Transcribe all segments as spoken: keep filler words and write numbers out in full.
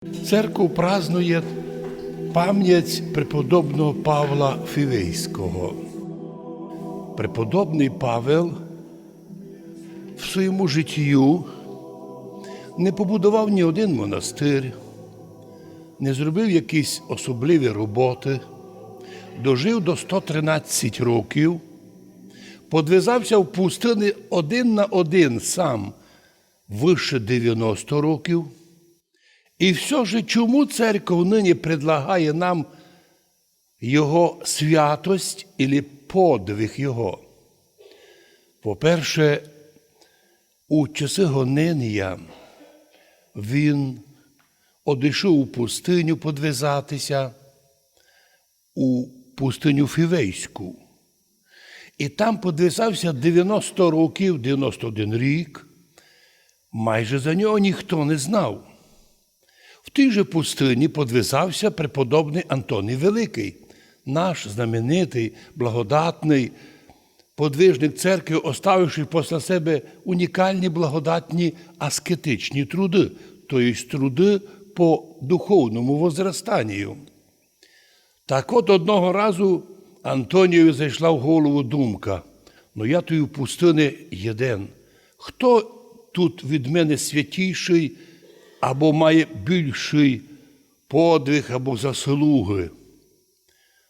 Церква празнує память преподобного Павла Фівейського. Преподобный Павел в своєму житію не побудовав ні один монастир, не зробив якісь особливі роботы, дожив до сто тринадцять років, подвязав ся в пустыни один на один сам выше девяносто років. І всьо же, чому церква нині предлагає нам його святость или подвиг його? По-перше, у часы гоненія він одышов у пустыню подвязати ся, у пустыню Фівейську. І там подвязав ся девяносто років, девяносто один рік. Майже за нього ніхто не знав. В тій же пустыні подвязав ся преподобный Антоній Великый, наш знаменитый, благодатный подвижник церкви, оставивши после себе унікалні благодатні аскетичні труды, то єсть труды по духовному возрастанію. Так от одного разу Антонієві зайшла в голову думка: «Ну, я туй у пустыни єден. Хто тут від мене святійшый або має більшый подвиг або заслугы?»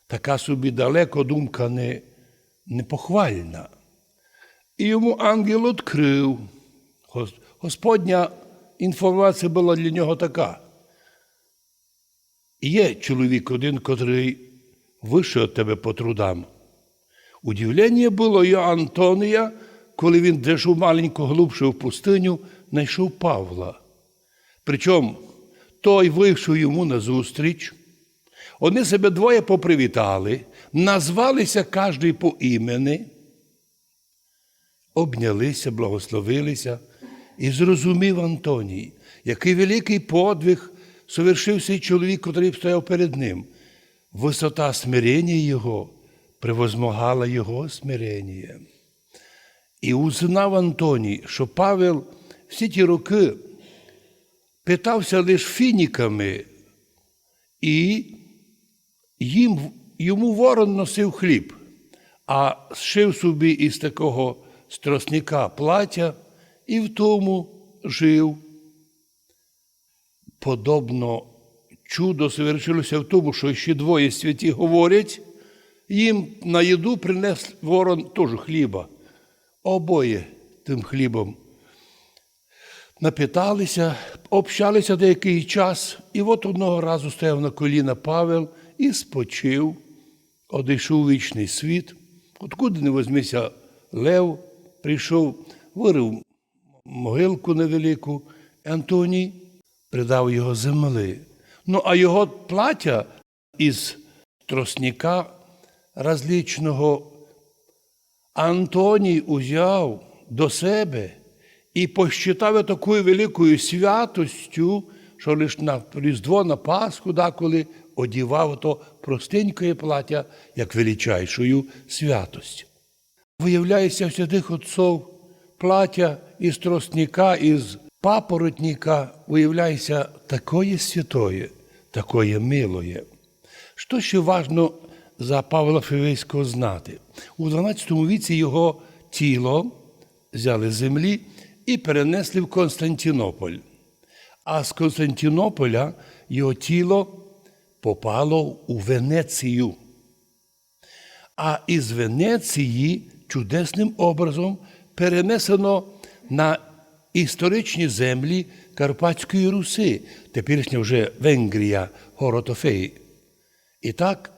Така собі далеко думка не, непохвальна. І йому ангел открыв. Гос-, Господня інформація была для нього така: «Є чоловік один, котрый выше од тебе по трудам». Удивлення было і Антонія, коли він зайшов маленько глубше в пустыню, найшов Павла. Причому той вышов йому назустріч, они себе двоє попривітали, назвали ся каждый по імени, обняли ся, благословили ся, і зрозумів Антоній, якый великый подвиг совершив сей чоловік, котрый стояв перед ним. Высота смиренія його превозмогала його смиреніє. І узнав Антоній, што Павел всі ті рокы питав ся лиш фініками, і їм, йому ворон носив хліб, а зшив собі із такого з тростника платя і в тому жив. Подобно чудо совершило ся в тому, што іщи двоє святі говорять, їм на їду принес ворон тоже хліба. Обоє тым хлібом напитали ся, общали ся деякый час, і от одного разу стояв на коліна Павел і спочив, одышов у вічный світ. Откуды не возьми ся, лев прийшов, вырыв могилку невелику, Антоній придав його землі. Ну, а його платя із тростника различного Антоній узяв до себе і посчитав такою великою святостю, што лиш на Різдво, на Пасху даколи одівав то простенькоє платя, як величайшою святость. Выявляє ся, в святых отцов платя із тростника, із папоротника, выявляє ся такоє святоє, такоє милоє. Што ще важно за Павла Фівейського знати? У дванадцятому віці його тіло взяли з землі і перенесли в Константинополь. А з Константинополя його тіло попало у Венецію. А із Венеції чудесным образом перенесено на історичні землі Карпатської Руси, теперішня вже Венгрія, город Офей. І так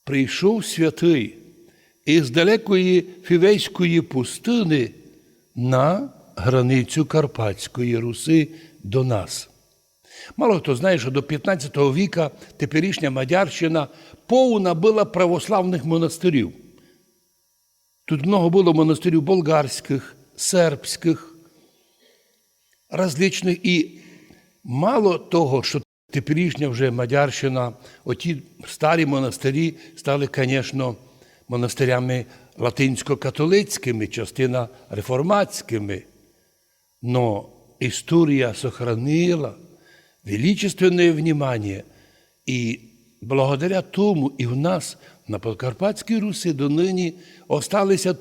прийшов святый із далекої Фівейської пустыни на границю Карпатської Руси до нас. Мало хто знає, што до пятнадцятого віка теперішня Мадярщина повна была православных монастырів. Тут много было монастырів болгарськых, сербськых, различных. І мало того, што теперішня вже Мадярщина, оті старі монастырі стали, конечно, монастырями латинсько-католицькыми, частина реформатськыми. Но історія сохранила, величественне внимание. І благодаря тому і в нас на Подкарпатській Руси донині осталися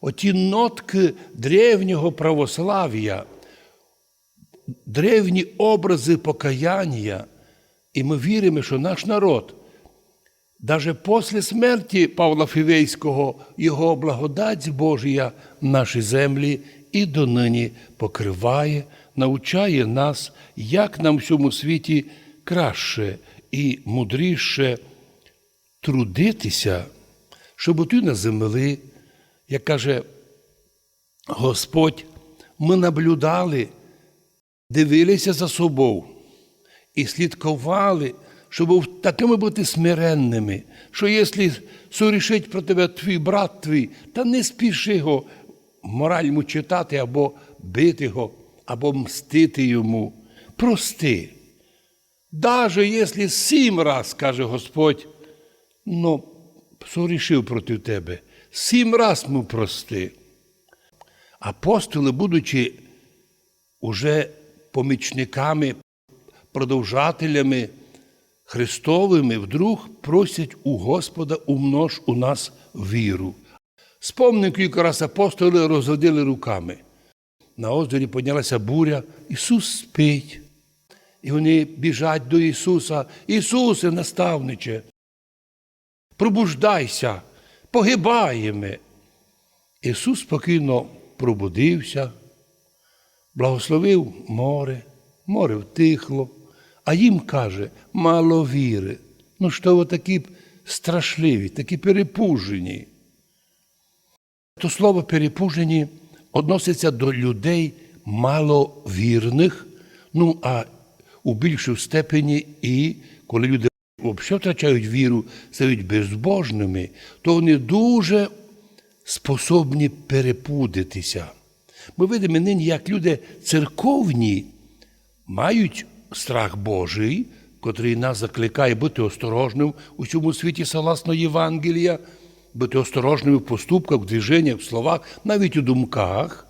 оті нотки древнього православія, древні образы покаянія. І мы віриме, што наш народ, даже после смерти Павла Фівейського, його благодать Божія наші землі і донині покриває, научає нас, як нам в сьому світі краще і мудріше трудитися, щоб туй на землі, як каже Господь, мы наблюдали, дивилися за собов і слідковали, щоб такими быти смиренными, што якщо сорішить про тебе твій брат твій, та не спіши його мораль му читати або бити його, або мстити йому. Прости. Даже якщо сім раз, каже Господь, но, сорішив проти тебе, сім раз му прости. Апостолы, будучи уже помічниками, продовжателями Христовыми, вдруг просять у Господа: «Умнож у нас віру». Спомни, кілько раз апостолы розводили руками. На озері поднялася буря, Ісус спить. І вони біжать до Ісуса: «Ісусе, наставниче, пробуждайся, погибаєме». Ісус спокійно пробудився, благословив море, море втихло, а їм каже: «Мало віри, ну што вы такі страшливі, такі перепужені?» То слово перепужені односиться до людей маловірных, ну, а у більшій степені і коли люди вообще втрачають віру, стають безбожными, то вони дуже способні перепудитися. Мы видиме нині, як люди церковні мають страх Божий, котрый нас закликає быти осторожным у сьому світі согласно Євангелія, быти осторожными в поступках, в движеннях, в словах, навіть у думках,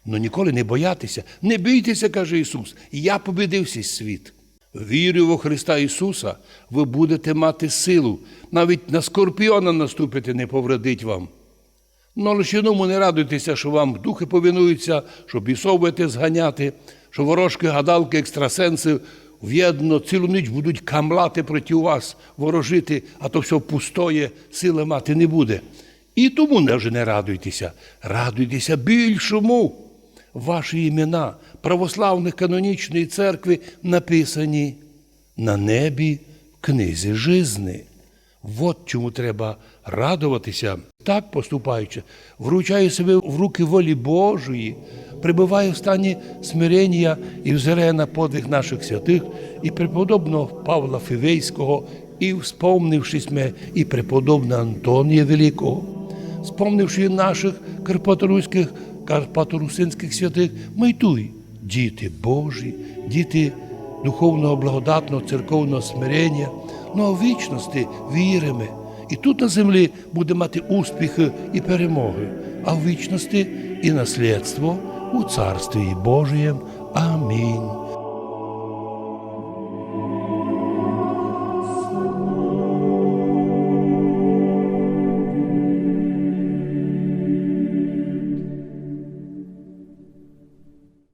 но ніколи не боятися. «Не бійтеся, каже Ісус, я побідив сей світ». Вірю во Христа Ісуса, вы будете мати силу, навіть на скорпіона наступите, не повредить вам. Но лише єдному не радуйтеся, што вам духы повинуються, што бісов будете зганяти, што ворожкы, гадалкы, екстрасенсы вєдно цілу ніч будуть камлати проти вас, ворожити, а то всьо пустоє, силы мати не буде. І тому не, вже не радуйтеся, радуйтеся більшому. Ваші імена православных канонічної церкви написані на небі в книзі жизни. Вот чому треба радоватися. Так поступаючи, вручаю себе в руки волі Божої, пребываю в стані смиренія і взираю на подвиг наших святых і преподобного Павла Фівейського, і вспомнивши сьме і преподобного Антонія Великого, вспомнивши наших карпаторуськых, карпаторусинськых святых, мы й туй діти Божі, діти духовного благодатного церковного смиренія, ну а в вічности віриме. І тут на землі буде мати успіхы і перемогы, а в вічности і наслідство у Царстві Божієм. Амінь.